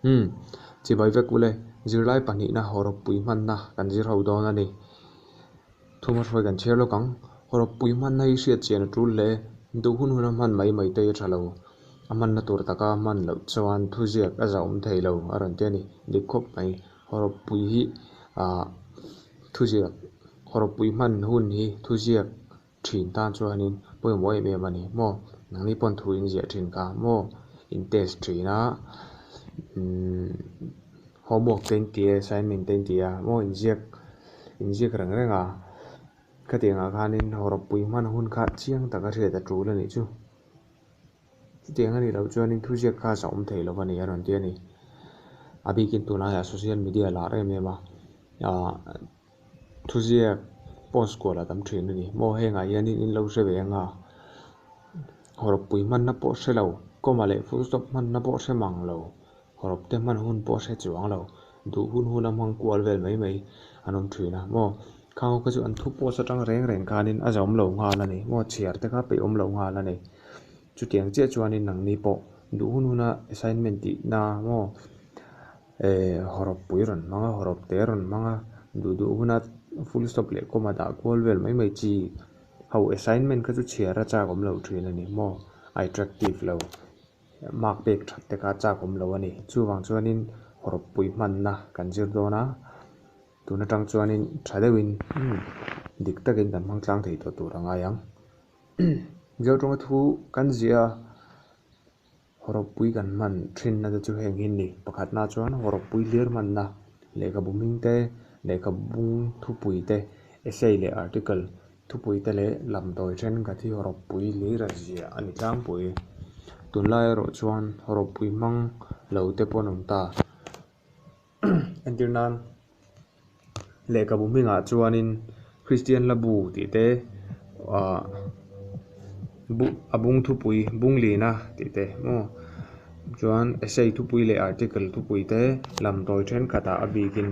Umm, chibai vek ule, zirlai pahnihna hawrawppui hmanna kan zir ho dawn a ni. Thumahruai kan chhiar lawk ang. Hawrawppui hmanna hi hriat chian a tul hle. Duh hun huna hman mai mai te hi a tha lo. A hmanna tur taka hman loh chuan thuziak a zahawm thei lo a rawn ti a ni. Dik khawp mai. Hawrawppui hi ah thuziak hawrawppui hman hun hi thuziak thin tan chuanin pawimawh em em a ni maw? Nangni pawn thu in ziah thin kha maw? In test thin a, umm homework te in ti a, assignment te in ti a maw? In ziak in ziak reng reng a, khatiang ah khanin hawrawppui hman hun kha chiang taka hriat a tul a nih chu. Chutiang a nih loh chuanin thuziak kha a awm thei lo a ni a rawn ti a ni. A bikin tunlaiah social media a lar em em a, ah thuziak post kual a tam thin a ni. Maw hengah hianin in lo hre ve ang a, hawrawppui hmanna pawh hre lo, comma leh full stop hmanna pawh hre mang lo, hawrawp te hman hun pawh hre chuang lo, duh hun huna hmang kual vel mai mai an awm thin a. Maw khang ho kha chu an thu post atang reng reng khanin a zawm lo nghal a ni. Maw chhiar te kha peih awm lo nghal a ni. Chutiang chiah chuanin nangni pawh duh hun huna assignment tihna maw eh hawrawp pui rawn hmang a, hawrawp te rawn hmang a, duh duh huna full stop leh comma dah kual vel mai mai chi ho assignment kha chu chhiar a chak awm lo thin a ni maw a attractive lo mark pek that te kha a chak awm lo a ni. Chuvang chuanin hawrawp pui hmanna kan zir dawn a, tun atang chuanin tha deuhin dik takin kan hmang tlang thei tawh tur a ngai ang. Mizo tawnga thu kan ziah a, hawrawppui kan hman thinna te chu heng hi a ni. Pakhatna chuan hawrawppui hlir hmanna, lehkhabu hming te, lehkhabu bung thupui te, essay leh article thupui te leh lamtawi thenkhat hi hawrawppui hlir a ziah a ni tlangpui. Tunlai erawh chuan hawrawppui hmang lo te pawh an awm ta. Entir nan lehkhabu hmingah chuanin Kristian hla bu tih te ah a bung thupui bung lina tih te maw chuan essay thupui leh article thupui te lamtawi thenkhatah a bikin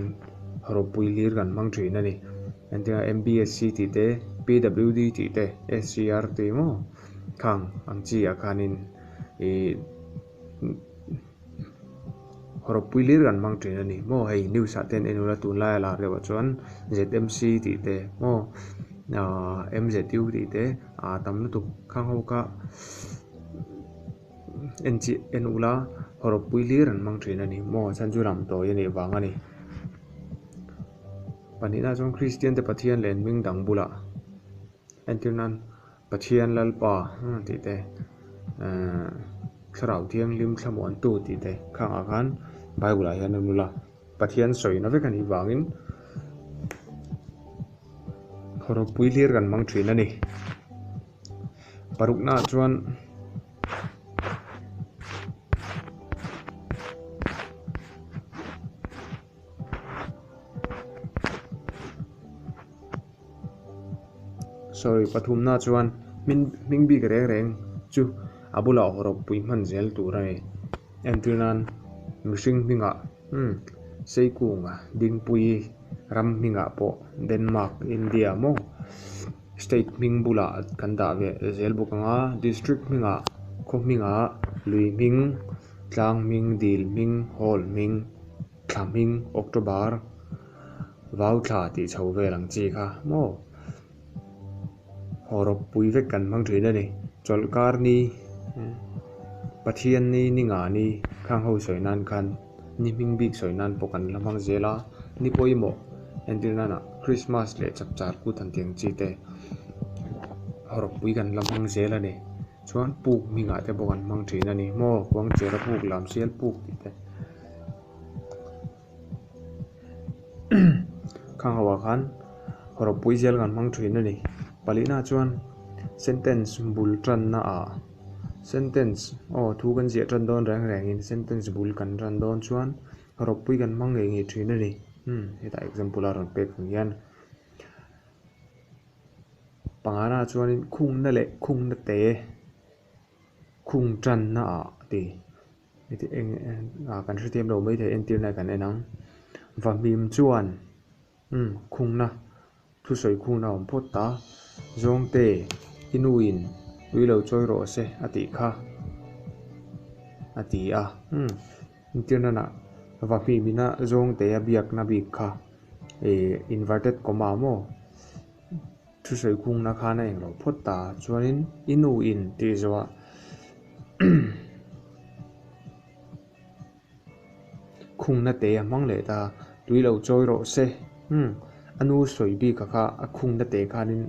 ropui hlir kan hmang thin a ni. Entirna M_B_S_C tih te P_W_D tih te S_C_R tih maw khang ang chi ah khanin ih. Hawrawppui lir kan hmang thin a ni maw hei news ah te an en ula tunlai a lar deuh ah chuan Z_M_C tih te maw ahh M_Z_U tih te ah tam lutuk khang ho kha en chiah en ula hawrawppui hlir an hmang thin a ni maw chhan chu lam tawi a nih vang a ni. Pahnihna chuan Kristian te Pathian leh an hming dang bulah. Entir nan Pathian Lalpa tih te ehh Thlarau Thianghlim Thlamuantu tih te khangah khan Bible ah hian a nul a, Pathian sawina vek a nih vangin ropui hlir kan hmang thin a ni. Paruknaah chuan. Sorry pathumna chuan hming hming bik reng reng chu a bulah hawrawp pui hman zel tur a ni. Entir nan mihring hmingah umm Seikunga Dingpui ram hmingah pawh Denmark India maw state hming bulah kan dah ve zel bawk ang a district hmingah khaw hmingah lui hming tlang hming dil hming hall hming. Thla hming October vau thla tih chho vel ang chi kha maw hawrawp pui vek kan hmang thin a ni. Chawlhkar ni Pathian ni ni nga ni khang ho sawi nan khan ni hming bik sawi nan pawh kan la hmang zel a, ni pawimawh entir nana Christmas leh chapchar kut han tih ang chi te hawrawp pui kan la hmang zel a ni. Chuan puk hmingah te pawh kan hmang thin a ni maw Khuangchera puk Lamsial puk tih te. Khang ho ah khan hawrawppui zel kan hmang thin a ni. Palihna chuan sentence bul tanna ah sentence aw thu kan ziah tan dawn reng reng in sentence bul kan tan dawn chuan hawrawppui kan hmang ngei ngei thin a ni. Umm hetah example a rawn pek ang hian pangana chuanin khungna leh khungna te khung tanna ah ti. Heti eng ah kan hrethiam lo maithei entirna kan en ang. Vahmim chuan umm khungna thusawi khungna a awm phawt ta. Zawngte i nuin tui lo chawi rawh se a tih kha a ti a umm. Entirnanah Vahmimina zawngte a biakna bik kha ih inverted comma maw thusawi khungna khan a englo phawt ta chuanin i nu in tih zawhah khungna te a hmang leh ta tui lo chawi rawh se umm a nu sawi bik a kha a khungna te khanin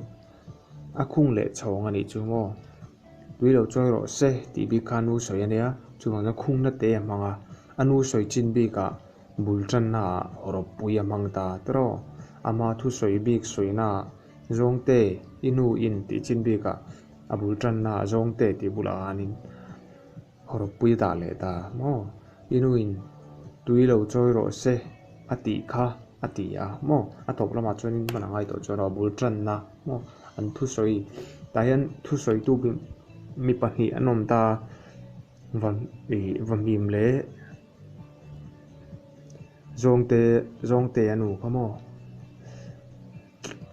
a khung leh chhawng a nih chu maw. Tui lo chawi rawh se tih bik kha a nu sawi a nia, chuvangin khungna te a hmang a, a nu sawi chin bikah bul tannaah hawrawppui a hmang ta tawh. Ama thusawi bik sawinaah Zawngte i nu in tih chin bikah a bul tannaah Zawngte tih bulah khanin hawrawppui a dah leh ta maw? I nu in tui lo chawi rawh se a tih kha a ti a maw? A tawp lamah chuanin hman a ngai tawh chuan a bul tanna maw? An thusawi tah hian thusawitu mi pahnih an awm ta a, ih va hmim leh Zawngte Zawngte a nu kha maw?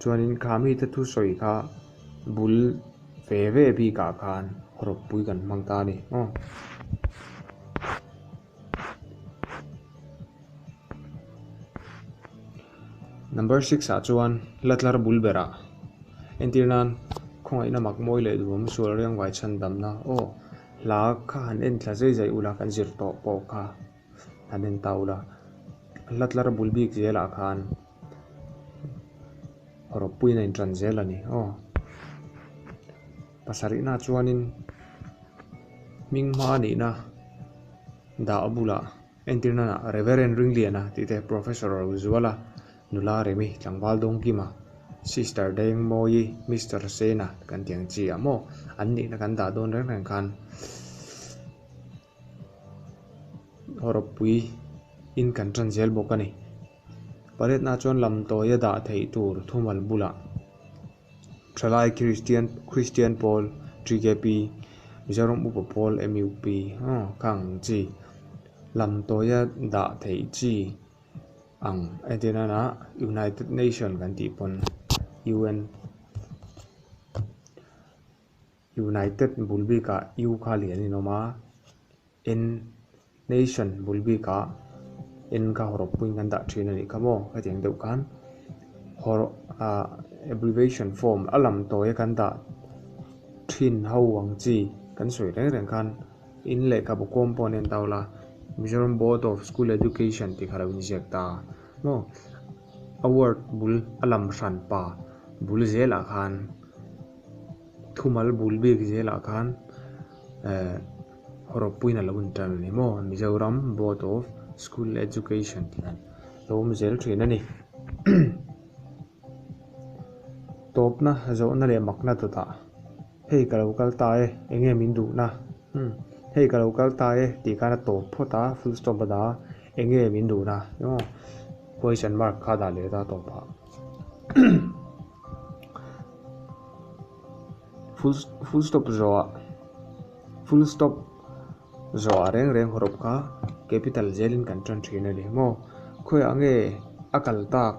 Chuanin kha mite thusawi kha bul ve ve bikah khan hawrawppui kan hmang ta a ni aw. Number six ah chuan la tlar bul berah entir nan khawngaihna mak mawi leh duhawm sual riangvai chhan damna aw hla kha han en thla zai zai ula kan zir tawh pawh kha han en ta ula hla tlar bul bik zelah khan Hawrawppuiin a inṭan zel a ni aw. Pasarihna chuanin hming hma nihna dah bulah entirnanah Reverend Ringliana tih te, Professor Rozuala, Nula Remi, Tlangval Dawngkima, Sister Dengmawi, Mister Sena kan tih ang chi ah maw an nihna kan dah dawn reng reng khan hawrawppui in kan ṭan zel bawk a ni. Pariatna chuan lamtawia dah theih tur thumal bulah Thalai Kristian Kristian Pawl, TKP, Mizoram Upa Pawl, MUP, khang ang chi lamtawia dah theih chi ang entir nana United Nation kan tih pawn UN United bul bikah U kha lian in awm a. En Nation bul bikah en kha hawrawp puiin kan dah thin a nih kha maw hetiang deuh khan hawrawp ah abbreviation form a lam tawia kan dah thin ho ang chi kan sawi reng reng khan in lehkhabu kawm pawh an en ta ula Mizoram Board of School Education tih kha lo inziak ta maw a word bul a lam hran pa bul zelah khan thumal bul bik zelah khan eh. Hawrawppuiin a lo intan a ni maw? Mizoram Board of School Education tih hian lo awm zel thin a ni. Tawpna, zawhna leh makna dawtah hei ka lo kal ta e, eng nge min duhna? Umm, hei ka lo kal ta e tih khan a tawp phawt a, full stop a dah a, eng nge min duhna? Emaw question mark kha a dah leh ta tawpah. Full full stop zawhah full stop zawhah reng reng hawrawp kha capital zelin kan tan thin a ni maw khawiah nge a kal tak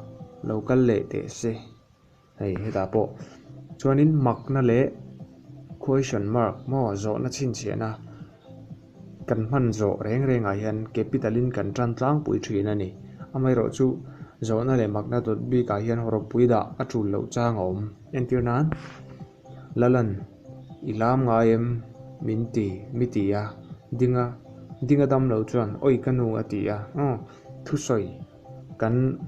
lo kal leh teh se hei hetah pawh chuanin makna leh question mark maw zawhna chhinchhiahna kan hman zawh reng rengah hian capital in kan tan tlangpui thin a ni. Amaherawhchu zawhna leh makna dawt bikah hian hawrawppui dah a tul loh chang a awm. Entir nan, Lalan, i lam ngai em? min ti, mi ti a, dinga, dinga dam lo chuan awi ka nu a ti a, aw, thusawi kan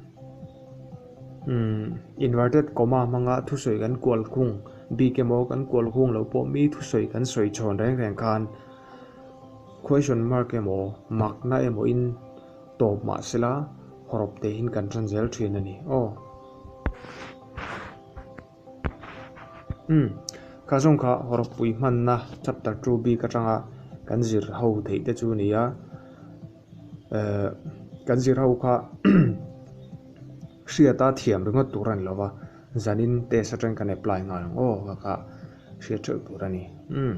umm inverted comma hmanga thusawi kan kual khung bik emaw kan kual khung loh pawh mi thusawi kan sawi chhawn reng reng khan question mark emaw makna emaw in tawp mah sela hawrawp te hin kan tan zel thin a ni aw. Umm kha zawng kha hawrawppui hmanna chapter 2 bik atanga kan zir ho theih te chu a ni a. Eh kan zir ho kha hriata thiam ringawt tur a ni lo va, zanin test atangin kan apply nghal ang aw kha kha hriat theuh tur a ni. Umm.